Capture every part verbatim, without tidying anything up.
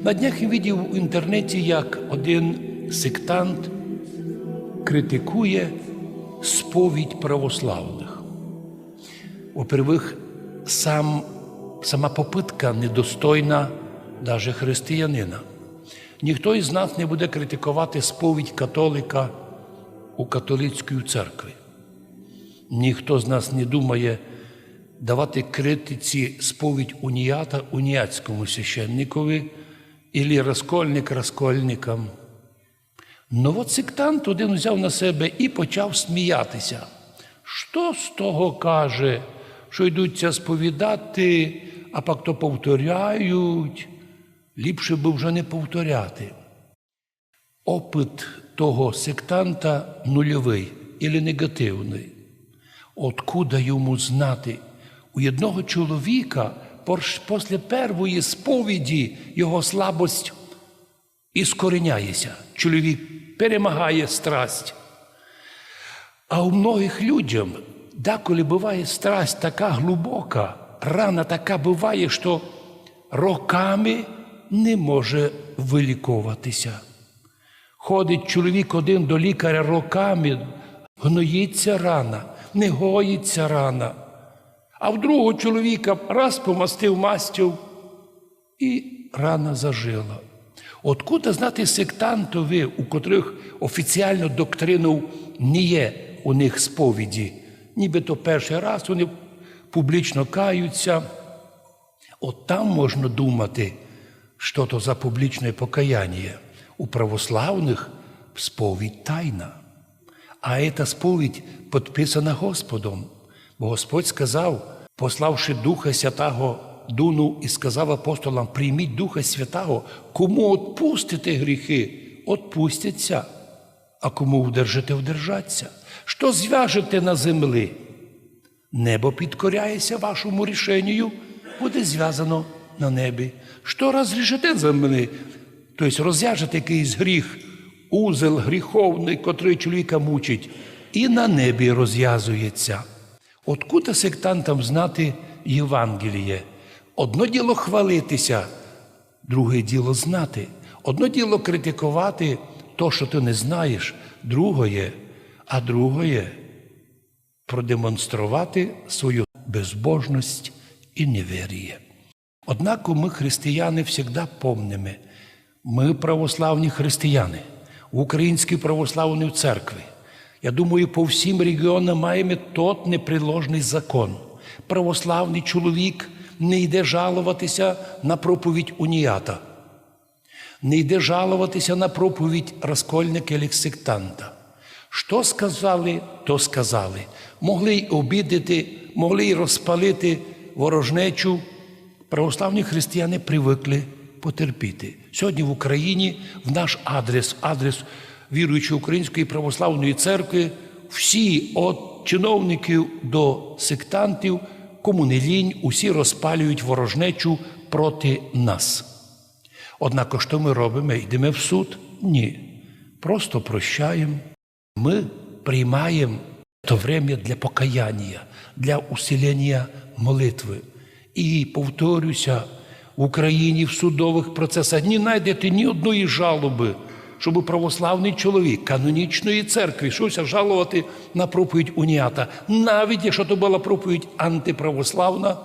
На днях я видів у інтернеті, як один сектант критикує сповідь православных. Во-первых, сам, сама попытка недостойна даже християнина. Ніхто із нас не буде критиковати сповідь католика у католицькій церкви. Ніхто з нас не думає давати критиці сповідь уніата уніатському священникови или раскольник раскольникам. Но от сектант один взяв на себе і почав сміятися. Што з того, каже, што йдуть ся сповідати, а пак то повторяють? Ліпше бы вже не повторяти. Опыт того сектанта нульовый или негативный. Откуда йому знати? У одного чоловіка порш-, после первої сповіді його слабость іскореняє ся. Чоловік перемагає страсть. А у многых людям деколи быває страсть така глубока, рана така быває, што роками не може выліковати ся. Ходить чоловік один до лікаря роками, гноїть ся рана, не гоїть ся рана. А в другого чоловіка раз помастив мастю, і рана зажила. Откуда знати сектантови, у котрых офіціално доктринов не є у них сповіді? Нібито першый раз они публічно каються. От там можна думати, што то за публічне покаяння. У православных сповідь тайна. А ета сповідь підписана Господом. Бо Господь сказав, пославши Духа Святаго, дунув і сказав апостолам: «Прийміть Духа Святаго, кому отпустите гріхи, отпустять ся, а кому удержите, удержать ся. Што звяжете на землі, небо підкоряє ся вашому рішенію, буде звязано на небі. Што розрішите на землі, то єсть розвяжете якыйсь гріх, узел гріховный, котрый чоловіка мучить, і на небі розвязує ся». Откуда сектантам знати Євангеліє? Одно діло хвалити ся, друге діло знати. Одно діло критиковати то, што ты не знаєш, другоє, а другоє продемонстровати свою безбожность і неверіє. Однако мы, християни, всегда помниме, мы православні християни в Українській православній церкви. Я думаю, по всім регіонам маєме тот непреложный закон. Православный чоловік не йде жаловати ся на проповідь уніата. Не йде жаловати ся на проповідь раскольника или сектанта. Што сказали, то сказали. Могли й обідити, могли й розпалити ворожнечу. Православні християни привыкли потерпіти. Сьогодні в Україні в наш адрес, адрес віруючої Української православної церкви, всі, од чиновників до сектантів, кому не лінь, усі розпалюють ворожнечу проти нас. Однако, што мы робиме? Йдеме в суд? Ні. Просто прощаєм. Мы приймаєм то время для покаяння, для усилення молитвы. І, повторю ся, в Україні в судовых процесах не найдете ні одної жалобы, щоб православный чоловік канонічної церкви йшов ся жаловати на проповідь уніата, навіть якщо то была проповідь антиправославна,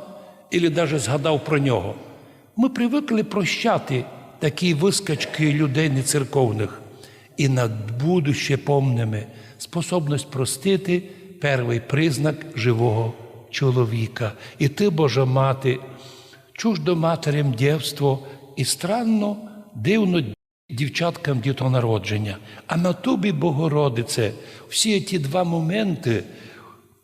или даже згадав про нього. Мы привыкли прощати такі выскочки людей нецерковных. І на будуще помниме: способность простити — первый признак живого чоловіка. І ты, Божа Мати, чуждо матерям дєвство і странно, дивно дівчаткам дітонародженя. А на тобі, Богородице, всі ті два моменты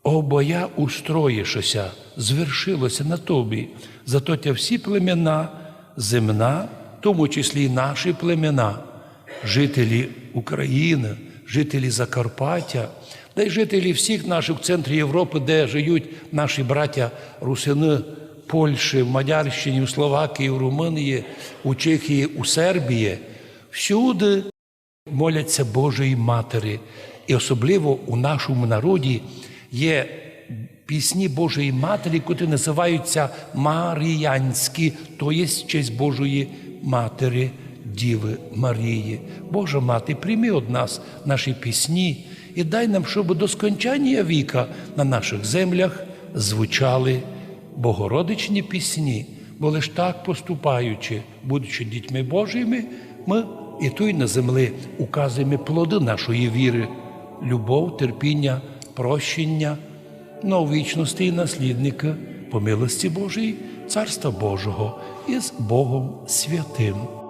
обоє устроїло ся, звершило ся на тобі. Зато тя всі племена земна, в тому числі й наші племена, жителі Україны, жителі Закарпаття, та й жителі всіх наших в центрі Європы, де жиють наші братя русины в Польщі, в Мадярщині, в Словакії, в Румунії, у Чехії, у Сербії, всюды молять ся Божої Матері. І особливо у нашому народі є пісні Божої Матері, котрі називають ся маріянські, то є в честь Божої Матери, Дівы Марії. Божа Мати, прийми од нас наші пісні і дай нам, щоб до скончанія віка на нашых землях звучали богородичні пісні, бо лиш так поступаючи, будучи дітьми Божыми, мы і туй на землі указуєме плоды нашої віры: любов, терпіня, прощеня, но у вічности і наслідникы по милости Божій Царства Божого із Богом Святым.